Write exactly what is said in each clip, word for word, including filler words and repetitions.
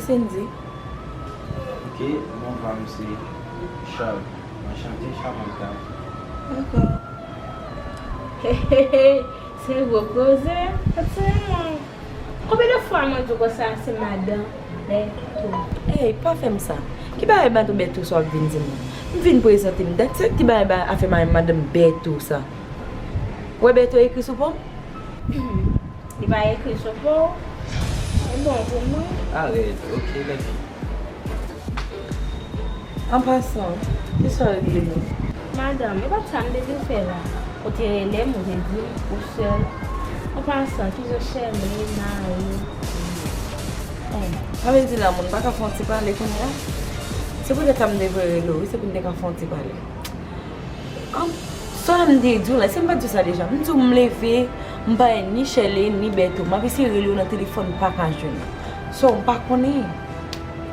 Cindy. Ok, non pa m se Charles. Anchante, Charles Anka. Dakò. Hey, hey, hey, se gwo koze. Ap se mwen. Konbyen de fwa mwen di w konsa se madan Bèto? Ey, pa fè m sa. Ki bagay madan Bèto sa w ap vin di m nan? M vin prezante m. Dat se ki bagay ba afè madan Bèto sa? Ou wè Bèto ekri sou po m? Li pa ekri sou po w? E bon pou mwen. Alright, ok, lèfi. An pasan, kisa w regle nou? Madanm, e pa t sa m te vin fè la. Ou te rele m, ou te di m ou sèl. An pasan, kijan Sherline, Marie? Oh, sa vle di la, moun pa ka fè yon ti pale kounye a? Se poutèt sa m te vle rele w, wi, se pou n te ka fè yon ti pale. An, sa m te di w la, si m pa t di w sa deja, m di w m leve, m pa wè ni Sherline, ni Bèto. M ap eseye rele yo nan telefòn, m pa ka jwenn yo. So, m pa konnen.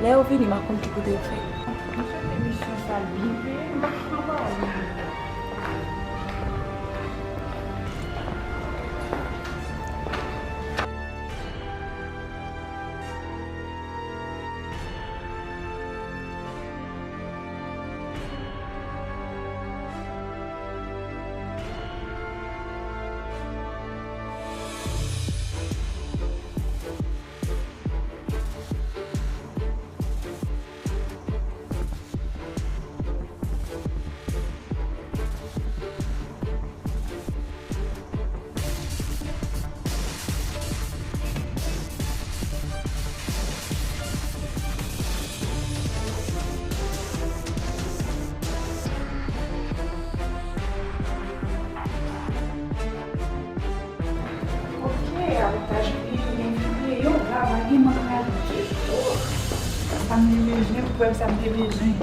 Lè yo vini, m a konn ki kote yo fè. M swete misyon sa byen peye, m pa, m pa wè. Ok, avantaj videyo, videyo la pa gen mank la ditou. Sa m te bezwen, prèv sa m te bezwen.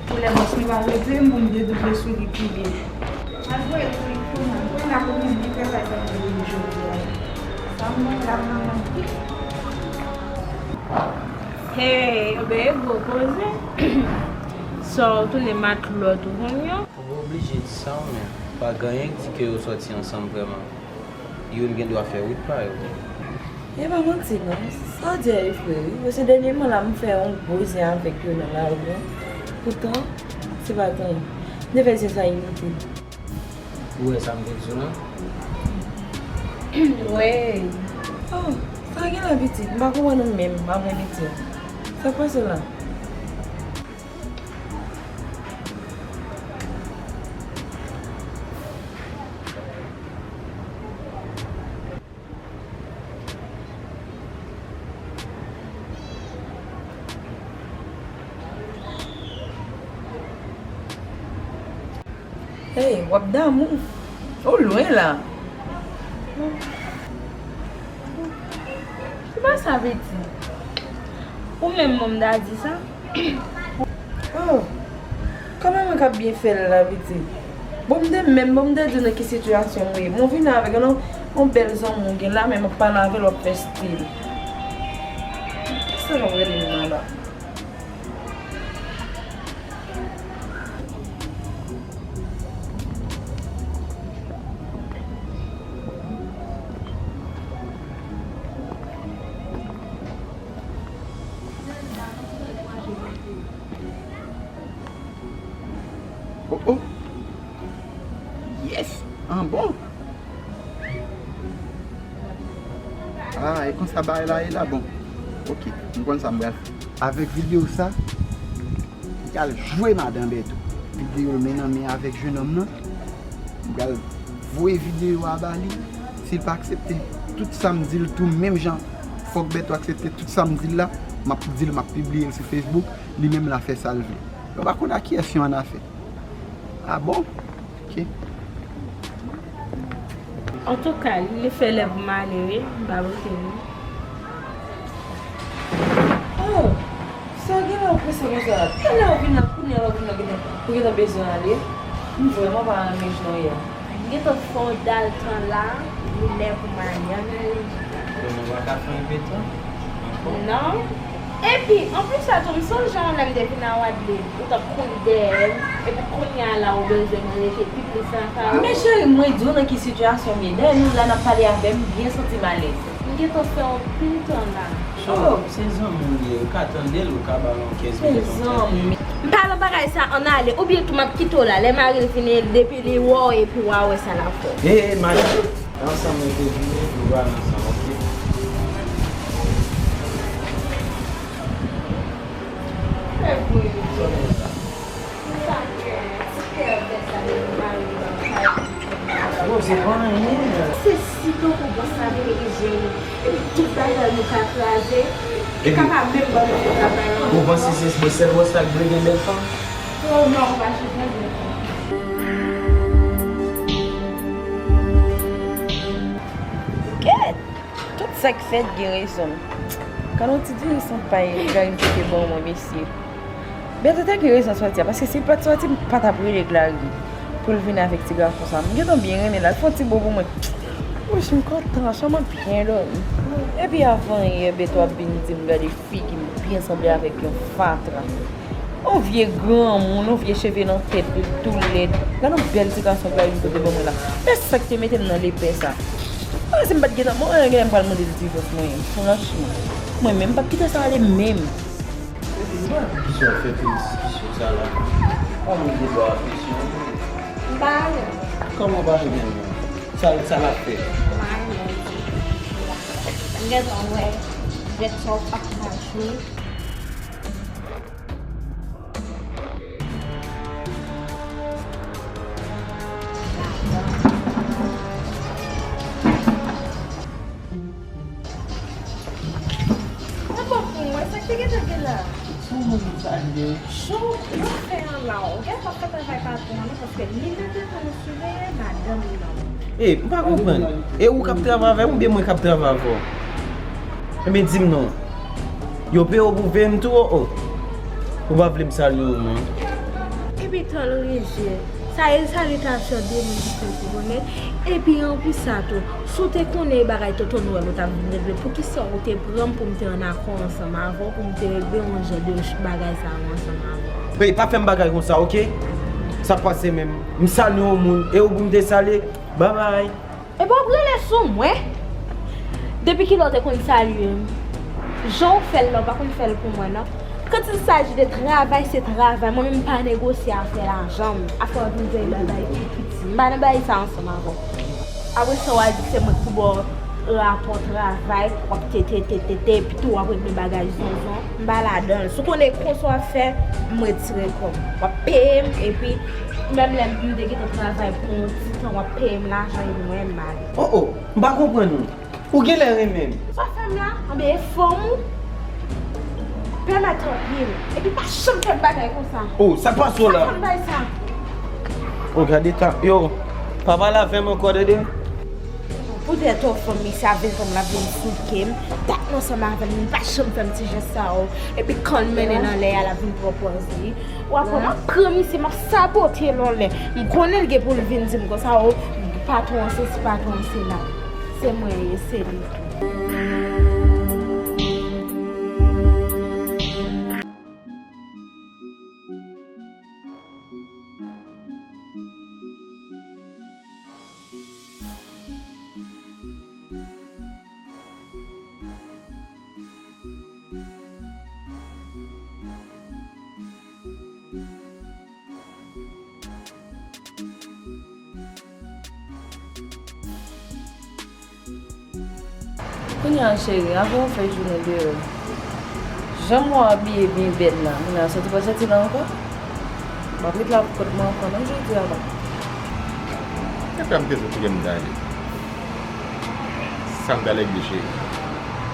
Pou lè bòs nou pa rete m, pou m te double sou li pi byen. Mwen voye l pou li pou mwen. Mwen la pou mwen byen travay sa m te vini jodi a. Sa m mwen la pou mwen. Hey, oubyen e gwo koze. Sa w tounen matlòt ou konn yo? Ou pa oblije di sa w, men pa gen anyen ki di ke yo sòti ansanm vrèman. Youn gen dwa fè wout pa yo. E pa manti non, sa w di a e vre wi, paske dènyèman la m fè yon gwo zen avèk yo nan lari an. Poutan, se pa t anyen. M te fè zen sa inite. Ou wè sa m te di w lan? Wi. Oh, sa gen la pitit, m pa konprann ou menm, an verite. Sa k pase la? Hey, w ap damou. Ou lwen la. Se pa sa, piti. Ou menm, bon, m ta di sa. Oh, kòman mwen k ap byen fè l la, piti? Bon, m te menm, bon, m te di w nan ki sitiyasyon m ye. Bon, vin avèk yon, yon bèl zanmi w gen la, men m ap pale avè l, w ap fè stil. Kisa l ap rele m nan la? Oh, oh. Yes! An bon! Ah, e konsa bagay la ye la, bon. Ok, m konn sa m pral fè. Avèk videyo sa, m pral jwe madan Bèto. Videyo l men nan men avèk jennonm nan. M pral voye videyo a ba li. Si l pa aksepte tout sa m di l tou menm jan, fòk Bèto aksepte tout sa m di l la. M ap di l m ap pibliye l sou Facebook. Li menm l a fè sa l vle. Yo pa konn a kiyès yo annafè. Ah bon? Ok. Antouka, li fè lè pou m ale wi, m pa pote non. Oh, sa w gen la w prese konsa la? Talè w vin la, kounye a la w vin la, gentan, ou gentan bezwen ale? M vrèman pa renmen jan w ye a. M gentan fè w dal tan la, li lè pou m ale, ann ale. Bon, nou pa ka fè yon petan ankò? Non. Epi, anplis sa tou, m sonje yon lè m te vin a Wadlib, ou t ap kouri dèyè m, epi kounye a la ou bezwen m rete pi plis lakay ou. Men cheri, mwen di w nan ki sitiyasyon m ye. Dèyè nou la, n ap pale avè m, m byen santi m alèz. M gentan fè anpil tan la. Oh, se zanmi w ye, ou ka tande l, ou ka ba l yon kenz minit, yon trant minit. M pa nan bagay sa, ann ale, oubyen tou m ap kite w la. Lè mari l vini, depi li wè w, epi w a wè sa l ap fè. E, e, madanm, ansanm nou te vini, nou pral ansanm, oke? Fè vre. Sa fè, ti pè fè sa, li mari l. Bon, se pa anyen. Se si tankou bòs la vini jwenn nou, epi tout bagay nou ka kraze, li ka pa menm ban nou travay la. Ou panse se sèl bòs la k vle gen bèl fanm? Oh non, ou pa chita byen. Kèt! Tout sa k fèt gen rezon l. Gade yon ti diris an pay Garim te ban mwen, mesye. Bèto te gen rezon sòti a, paske si l pa t sòti, m pa t ap rele Clary pou l vin avèk ti gason sa. M gentan byen renmen l, al fè yon ti bo pou mwen. Wouch, m kontan, chanm mwen byen dòmi. Epi avan yè, Bèto ap vin di m gade figi m byen sanble avèk yon fatra. Yon vye granmoun, yon vye cheve nan tèt li, tou lèd. Gade yon bèl ti gason Clary te pote ban mwen la. Men sa k te mete m nan lepè sa. Ah, si m pa t gentan, mwen, genlè m pral mande l divòs mwen, franchman. Mwen menm, m p ap kite sa ale menm. Epi, m pa konn poukisa w fè tout diskisyon sa la. Kòman w gen dwa presyon? M pa renmen. Kòman w pa renmen l? Sa, sa l ap fè? M pa renmen. M gentan wè, red talk ap mache. Mwen pa konprann, sa k te gentan gen la? Sa w konn sa rive? Jan w fè an la, w gen pa fè travay patwon an non, paske li mete pou nou siveye madanm li nan. E, m pa konprann. E ou k ap travay avè m oubyen mwen k ap travay avè w? Ebyen, di m non. Yo peye w pou veye m tou, o, o. Ou pa vle m salye w, non? Epi tan l rije. Sa e salitasyon de moun ki fè l pou konnen. Epi anplis sa tou, si w te konnen e bagay tonton Nwèl ou t ap vin regle, poukisa w te pran m pou m te ann akò ansanm avè w, pou m te regle yon jan de bagay sa yo ansanm avè w? Ey, pa fè m bagay konsa, oke? Sa pase menm. M salye yon moun, e ou pou m te salye? Babay. Epi w ap rele sou mwen? Depi kilè w te konn salye m? Jan w fè l la, w pa konn fè l pou mwen, non. Quand il s'agit de travay, se travay. Mwen menm, m pa negosye afè lajan m. Afè w ap vin veye bagay ki piti. M pa nan bagay sa ansanm avè w. Apre sa, w a di se mwen k pou ba w rapò travay, w ap te, te, te, te, te, epi tou w ap regle bagay zonzon. M pa ladan l. Si w konnen konsa w ap fè, m retire kò m. W ap peye m, epi menm lè m te gentan travay pou yon ti tan, w ap peye m lajan epi mwen menm m ale. O, o, m pa konprann ou. Ou genlè renmen m. Sa w fè m la? Anben, e fanm ou? Pèmèt anpil. Epi pa janm fè m bagay konsa. O, sa k pase w la? Pa janm bay sa. O, gade tan. Yo, pa pale avè m ankò, tande? Poutèt yon fanm, misye ap vin fanm la vin souke m. Dat m ansanm avè l, li pa janm fè m ti jès sa yo. Epi kan l mennen l anlè a, l ap vin pran pòz li. W ap wè, m ap pran misye, m ap sabote l anlè. M konnen l gen pou l vin di m konsa, o, patwon an sesi, patwon an sela. Se mwen ye, se li tou. Kounye a, cheri, avan w fè jounen deyò, jan m wè w abiye byen bèl la, moun nan soti pa soti la ankò? M ap ret la pou kont mwen ankò, non, jodi a la. Kaka m te sou kote m t ale. Sa m t al regle, cheri.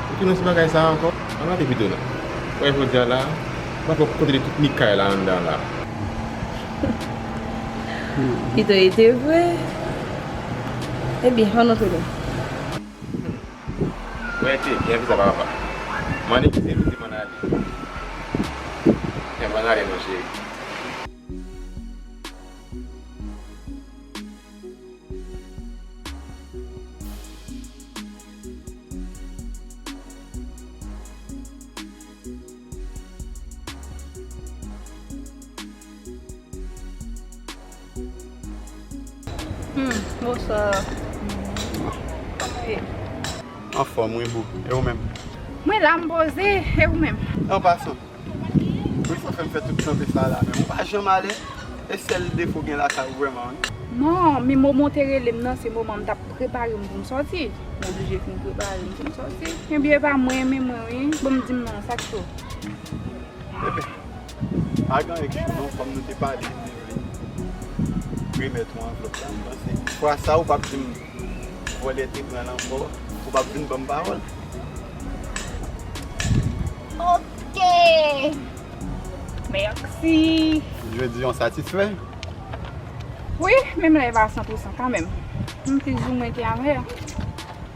Ou tounen sou bagay sa a ankò? Ann ale pito non. Wè jodi a la, m ap wè kote li tout mikay la anndan la. Pito e te vre. Ebyen, ann antre non. Mwen te byen fè sa papa. M ann kite nou te m ann ale. Te m ann ale non, cheri. Hmm, bonswa. Kafe. Anfòm, wi, boo. E ou menm? Mwen la, m poze, e ou menm? An pasan, poukisa w fè m fè tout kanpe sa la menm? Ou pa janm alè? E sèl defo gen lakay ou vrèman, wi. Non, men moman w te rele m nan, se moman m t ap prepare m pou m sòti. M oblije fin prepare m pou m sòti. Ebyen, e pa mwen, men mwen, wi. Bon, m di m non, sa k cho? Ebyen, pa gen anyen k cho non, kòm nou te pale, m te vle remèt ou anvlòp la, m panse. Fwa sa, ou p ap di m vòlè te pran l ankò, ou p ap vin ban m pawòl. Ok. Mèsi. Jodi an satisfè? Wi, menm lè e pa san pou san kanmenm. M te di w mwen te avè.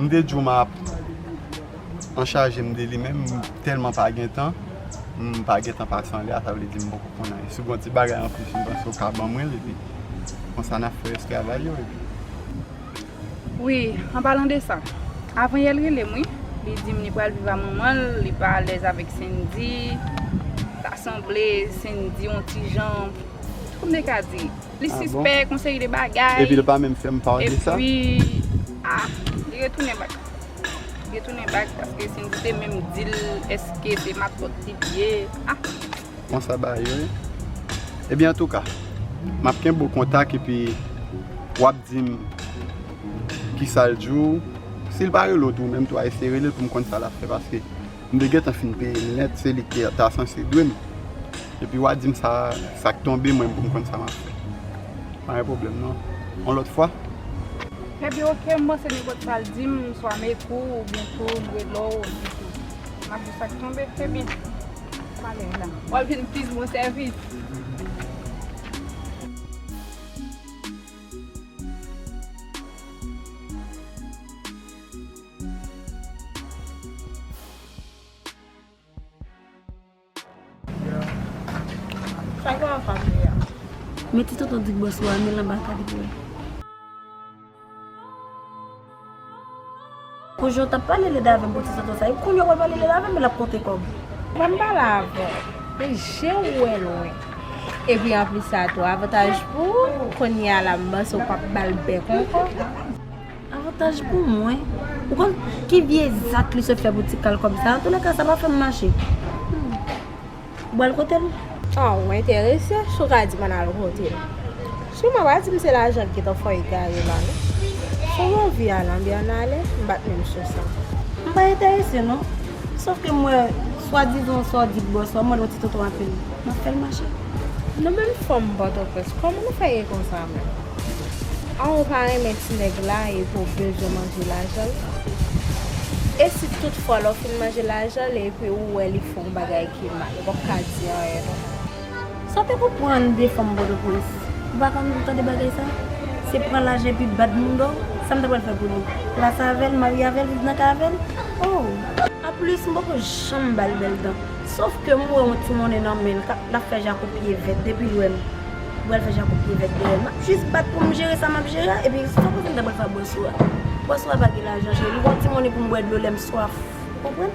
M te di w m ap an chaje m de li, men m tèlman pa gen tan, m pa gen tan pase anlè a, sa vle di m poko konn anyen. Si w gen yon ti bagay anplis, m panse w ka ban mwen l, epi konsa n ap fè rès travay yo, epi Wi, an palan de sa, avan yè l rele m, wi. Li di m li pral viv a manman l, li pa alèz avèk Sendy. Ta sanble Sendy yon ti jan, kòm te ka di, li Ah bon? Sispèk yon seri de bagay. Epi li pa menm fè m pale de sa? Epi, ah, li retounen bak. Li retounen bak paske Sendy te menm di l èske se matòt li ye. Ah. Konsa bagay yo ye. Ebyen, antouka, m ap kenbe w kontak epi w ap di m kisa l di w. Si l pa rele w tou, menm tou a eseye rele l pou m konn sa l ap fè, paske m te gentan fin peye l nèt, se li ki ta sanse dwe m. Epi w a di m sa, sa k tonbe mwen pou m konn sa m ap fè. Pa gen pwoblèm non. Yon lòt fwa. Ebyen, oke, m panse nenpòt sa l di m, swa m ekri w oubyen tou m rele w, epi m ap di w sa k tonbe. Ebyen, m ale la. W ap vin plis bon sèvis. Sa gen ansanm li a? Men ti tonton Dik bòs ou a, men l anba kalite. Pou jan w t ap pale led avè m pou ti tonton sa, epi kounye a w pral pale led avè m, l ap konte kòb. Mwen m pale avè w. Men je w wè lwen. Epi anplis sa tou, avantaj pou ou, kounye a la m panse w p ap ba l bèk ankò. Avantaj pou mwen. Ou konn ki vye zak li sot fè pou ti kal kòb sa? Antoulèka, sa pa fè m mache. Hmm. Ou pral kote l? Ah, ou enterese? Si w ka di m ann al kote l. Siman, pa di m se lajan ki gentan fè w egare la, non. Si w anvi ale, ann byen ale, m pa t menm sou sa. M pa enterese, non. Sòf ke m wè, swadizan, sa w di bòs la, m wè yon ti tonton apèl. M ap fè l mache. Nou menm fanm Pòtoprens, kòman nou fè ye konsa menm? An ou pa renmen ti nèg la epi w bezwen manje lajan l? E si tout fwa lè w fin manje lajan l epi ou wè li fè yon bagay ki mal, ou p ap ka di anyen non. Sa w te konprann de fanm Pòtoprens? Ou pa konn tande bagay sa? Se pran lajan epi bat moun dò. Sa m ta pral fè pou li? Plase avè l, marye avè l, viv nan kay avè l? Oh! Anplis, m poko janm ba l bèl dan. Sòf ke m wè yon ti monnen nan men l, k ap, l ap fè jako pye vèt depi l wè m. Li pral fè jako pye vèt dèyè m. M ap jis bat pou m jere sa m ap jere a, epi sa w panse m ta pral fè a bòs ou a? Bòs ou a pa gen lajan, cheri. Li ba w ti monnen pou m bwè dlo lè m swaf. Ou konprann?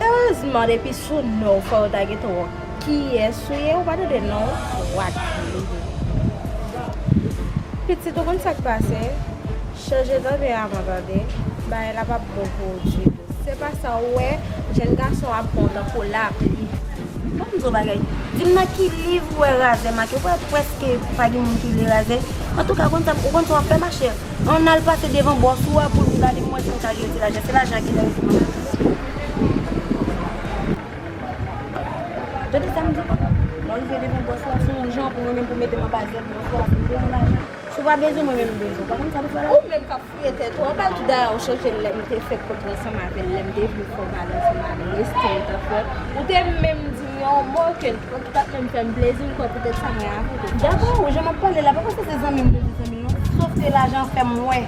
Erezman, depi sou non w fò yo ta gentan wè kiyès ou ye, ou pa tande non w. What? Pitit, ou konn sa k pase? Chanje tande avan tande, bagay la p ap bon pou ou ditou. Se pa sa w wè, jèn gason ap bon tankou lapli. Ban m di w bagay. Di m nan ki liv ou wè razè make? Ou wè prèske pa gen moun ki li razè. Antouka, ou konn sa, ou konn sa w ap fè, machè? Ann al pase devan bòs ou a pou l gade pou mwen si m ka jere ti lajan. Se lajan ki nan rezo m. Tande sa m di w? Lè w rive devan bòs ou a, se yon jan pou mwen menm pou mete m anba zèl bòs ou a, si m bezwen lajan. Si w pa bezwen, mwen menm m bezwen. Ou pa konn sa pou fè la? Ou menm k ap fouye tèt ou. An pa l tou dayè ou chanje l lè m te fèk kontre ansanm avè l, lè m te vle fè w pale ansanm avè l, resite w t ap fè. Ou te menm di m yon mo ke li pa t menm fè m plezi, m kwè poutèt sa mwen avè w te fache. Dakò, jan m ap pale la, pa panse se zanmi m bezwen zanmi l non. Sòf se lajan fè m wè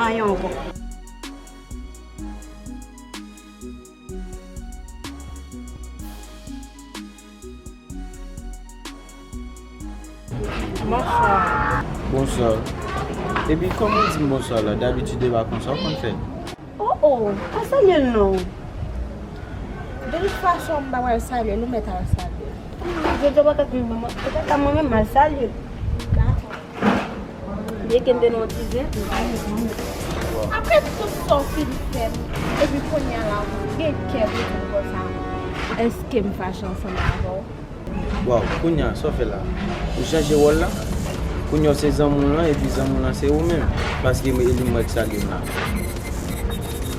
anyen ankò. Bonswa. Bonswa. Epi kòman w di m bonswa la? Dabitid e pa konsa w konn fè l. Oh, oh, pa salye l non. De tout fason, m pa pral salye l, ou mèt al salye l. Jodi a w pa ka konn ban mwen, poutèt sa mwen menm m al salye l. Dakò. Byen ke m te nan yon ti zen. Apre tout sa w fin fè m, epi kounye a la, ou gen kè pou di m konsa. Èske m fache ansanm avè w? Waw, kounye a, sa w fè la? Ou chanje wòl la? Kounye a w se zanmi w lan, epi zanmi w lan se ou menm. Paske e li m wè k salye m la.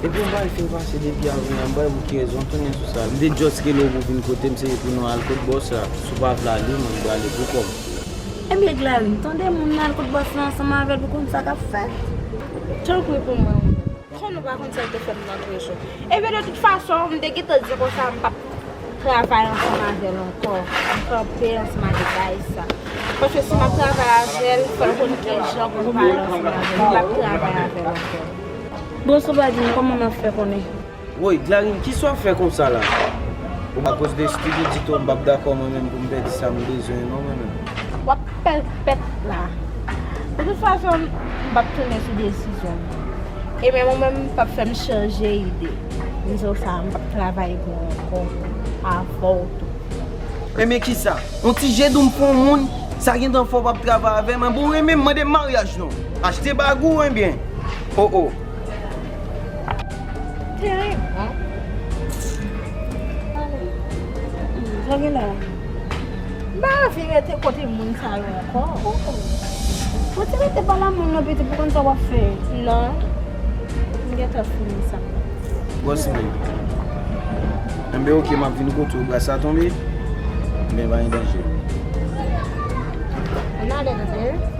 Epi yon bagay fin pase depi avan yè, m pa wè pou ki rezon w tounen sou sa. M te just rele w pou w vin kote m, se pou nou al kot bòs la. Si w pa vle ale, mwen m prale pou kò m. Ebyen, Glarin, tande moun nan al kot bòs la ansanm avè l pou konn sa k ap fèt. Tanpri pou mwen, wi. Konn ou pa konn sa l te fè m nan Trezò. Ebyen, de tout fason, m te gentan di konsa m p ap travay ansanm avè l ankò. M kanpe ansanm avèk bagay sa. Paske si m ap travay avè l, fò l konn ki jan pou m pale ansanm avè l. M p ap travay avè l ankò. Bon, Soubadi, kòman n ap fè konnen? Woy, Glarin, kisa w ap fè konsa la? Akoz de stipidite w, m p ap dakò mwen menm pou m pèdi sa m bezwen non mwen menm. W ap pèpèt la. De tout fason, m p ap tounen sou desizyon m. E menm ou menm, m p ap fè m chanje ide. M di w sa, m p ap travay pou ou ankò, avè w tou. Ebyen kisa? Yon ti je dou m fè yon moun, sa gentan fè w p ap travay avè m? Bon, renmen m, mande m maryaj non. Achte bag ou, ebyen. Oh, oh. Teren an. Sa gen la. M pa anvi rete kote moun sa yo ankò. Ou te rete pa la moun nan piti pou konn sa w ap fè. Non. M gentan fini sa. Bòs mwen. Enben oke, m ap vin kote w. Bra sa tonbe? Enben pa gen danje. Ann ale tande.